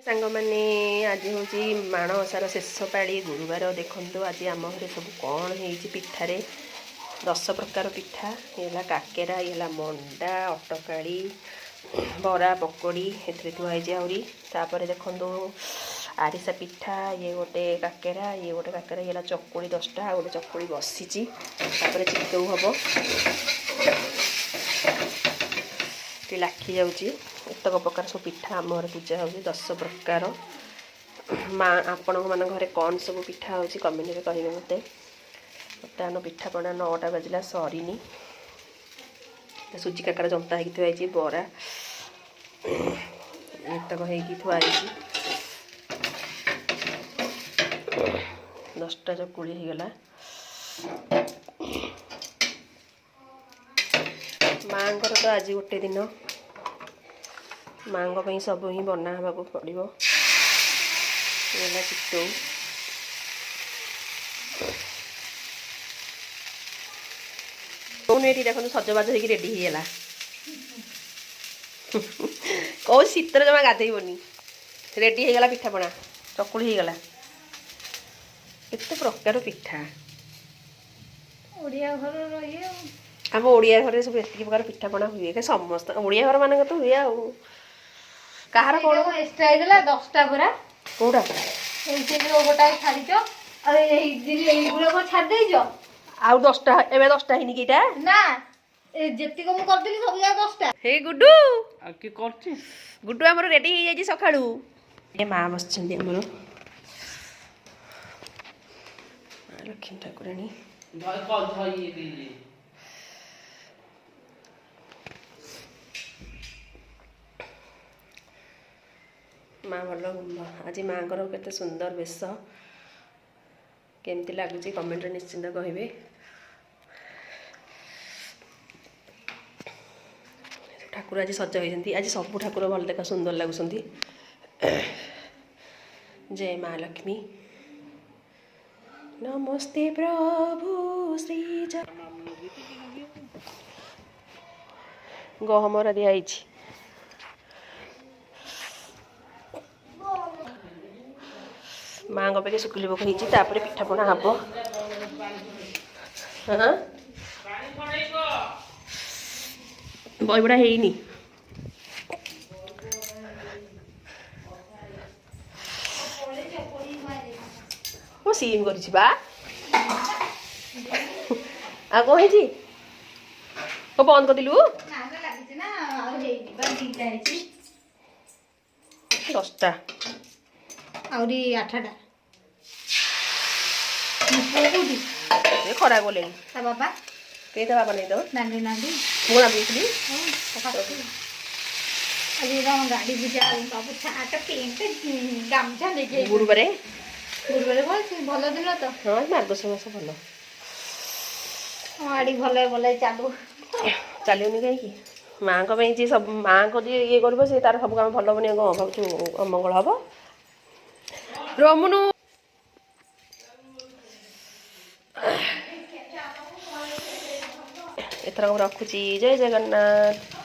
ସାଙ୍ଗମାନେ, ଆଜି ହେଉଛି ମାଣବସାର ଶେଷ ପାଳି, ଗୁରୁବାର। ଦେଖନ୍ତୁ ଆଜି ଆମ ଘରେ ସବୁ କ'ଣ ହେଇଛି ପିଠାରେ। 10 ପ୍ରକାର ପିଠା। ଇଏ ହେଲା କାକେରା, ଇଏ ହେଲା ମଣ୍ଡା, ଅଟକାଳି, ବରା, ପକୋଡ଼ି ଏଥିରେ ଥୁଆ ହେଇଛି ଆହୁରି। ତାପରେ ଦେଖନ୍ତୁ ଆରିସା ପିଠା, ଇଏ ଗୋଟେ କାକେରା, ଇଏ ଗୋଟେ କାକେରା, ଇଏ ହେଲା ଚକୁଳି 10ଟା, ଆଉ ଗୋଟେ ଚକୁଳି ବସିଛି। ତାପରେ ଚିତଉ ହେବ, ଟିକେ ଲାଖି ଯାଉଛି। ଏତକ ପ୍ରକାର ସବୁ ପିଠା ଆମ ଘରେ ପୂଜା ହେଉଛି, 10 ପ୍ରକାର। ମା, ଆପଣଙ୍କ ମାନଙ୍କ ଘରେ କ'ଣ ସବୁ ପିଠା ହେଉଛି, କମେଣ୍ଟରେ କହିବେ ମୋତେ। ବର୍ତ୍ତମାନ ପିଠାପଣା 9ଟା ବାଜିଲା, ସରିନି। ସୁଜି କାକରା ଜନ୍ତା ହେଇକି ଥୁଆ ହେଇଛି, ବରା ଏତକ ହେଇକି ଥୁଆ ହେଇଛି। 10ଟା ଚକୁଳି ହେଇଗଲା। ମାଆଙ୍କର ତ ଆଜି ଗୋଟେ ଦିନ, ମାଆଙ୍କ ପାଇଁ ସବୁ ହିଁ ବନା ହେବାକୁ ପଡ଼ିବ। ହେଲା ଚିତଉ। କହୁନ, ଏଠି ଦେଖନ୍ତୁ ସଜବାଜ ହେଇକି ରେଡ଼ି ହେଇଗଲା। କୋଉ ଶୀତରେ ଜମା ଗାଧେଇବନି। ରେଡ଼ି ହେଇଗଲା ପିଠାପଣା, ଚକୁଳି ହେଇଗଲା, କେତେ ପ୍ରକାର ପିଠା। ଓଡ଼ିଆ ଘରର ଇଏ ଆଉ। ଆମ ଓଡ଼ିଆ ଘରେ ସବୁ ଏତିକି ପ୍ରକାର ପିଠାପଣା ହୁଏ। ସମସ୍ତ ଓଡ଼ିଆ ଘର ମାନଙ୍କର ତ ହୁଏ, ଆଉ କାହାର କ'ଣ ଏକ୍ସଟ୍ରା ହେଇଗଲା 10ଟା ପରା। କୋଉଟା? ଏଇ ସେ ଯୋଉ ଗୋଟାଏ ଛାଡ଼ିଛ, ଆଉ ଏଇ ଏଇଗୁଡ଼ାକ ଛାଡ଼ି ଦେଇଛ। ଆଉ 10ଟା, ଏବେ 10ଟା ହେଇନି କି ଏଇଟା? ନା, ଏ ଯେତିକ ମୁଁ କରିଥିଲି ସବୁ ଯାକ 10ଟା। ହେଇ ଗୁଡୁ। ଆଉ କିଏ କରୁଛି? ଗୁଡୁ ଆମର ରେଡି ହେଇଯାଇଛି ସକାଳୁ। ଏ ମା ବସିଛନ୍ତି ଆମର, ମା ଲକ୍ଷ୍ମୀ ଠାକୁରାଣୀ। ଧଇ। ମା ଭଲ। ଆଜି ମାଙ୍କର କେତେ ସୁନ୍ଦର ବେଶ, କେମିତି ଲାଗୁଛି କମେଣ୍ଟରେ ନିଶ୍ଚିନ୍ତ କହିବେ। ଠାକୁର ଆଜି ସଜ ହେଇଛନ୍ତି। ଆଜି ସବୁ ଠାକୁର ଭଲ ଦେଖା ସୁନ୍ଦର ଲାଗୁଛନ୍ତି। ଜୟ ମା ଲକ୍ଷ୍ମୀ। ନମସ୍ତେ ପ୍ରଭୁ ଶ୍ରୀ ଗହମରା ଦିଆହେଇଛି। ମାଆଙ୍କ ପାଖେ ଶୁଖିଲି ଭୋଗ ହେଇଛି, ତାପରେ ପିଠାପଣା ହବ। ହଁ, ବହିବଡ଼ା ହେଇନି। ମୁଁ ସିମ୍ କରିଛି ବା। ଆଉ କ'ଣ ହେଇଛି? କଣ ବନ୍ଦ କରିଦେଲୁ? ନା ନା, ଲାଗିଛି ନା, ଆଉ ହେଇନି ବା, 2ଟା ହେଇଛି। 10ଟା। ଆହୁରି 8ଟା। ମୋ ପୁଅ କୋଉଠି? ଏ ଖରା ଗଲେଣି। ତା ବାବା? କେହି ତା ବାବା ନେଇ ତ। ଦାଣ୍ଡି ନାହାନ୍ତି। ମୁଁ ରାନ୍ଧି ଦେଇଥିଲି। ଆଜି ଆମ ଗାଡ଼ି ପୂଜା, ସବୁ ସାର୍ଟ ପ୍ୟାଣ୍ଟ ଗାମୁଛା ନେଇକି ଯାଇଛନ୍ତି। ଗୁରୁବାରେ। ଗୁରୁବାର ଭଲ, ଭଲ ଦିନ ତ। ହଁ, ମାର୍ଗଶିର ମାସ ଭଲ। ହଁ, ଗାଡ଼ି ଭଲ ଭଲ ଚାଲୁ। ଚାଲିବନି କାହିଁକି? ମାଆଙ୍କ ପାଇଁ ଯିଏ ସବୁ, ମାଆଙ୍କ ଯିଏ ଇଏ କରିବ, ସେ ତାର ସବୁ କାମ ଭଲ ହବନି? ଆଉ କ'ଣ ଭାବୁଛୁ, ଅମଙ୍ଗଳ ହବ? ରମୁନୁ, ଏଥର ମୁଁ ରଖୁଛି। ଜୟ ଜଗନ୍ନାଥ।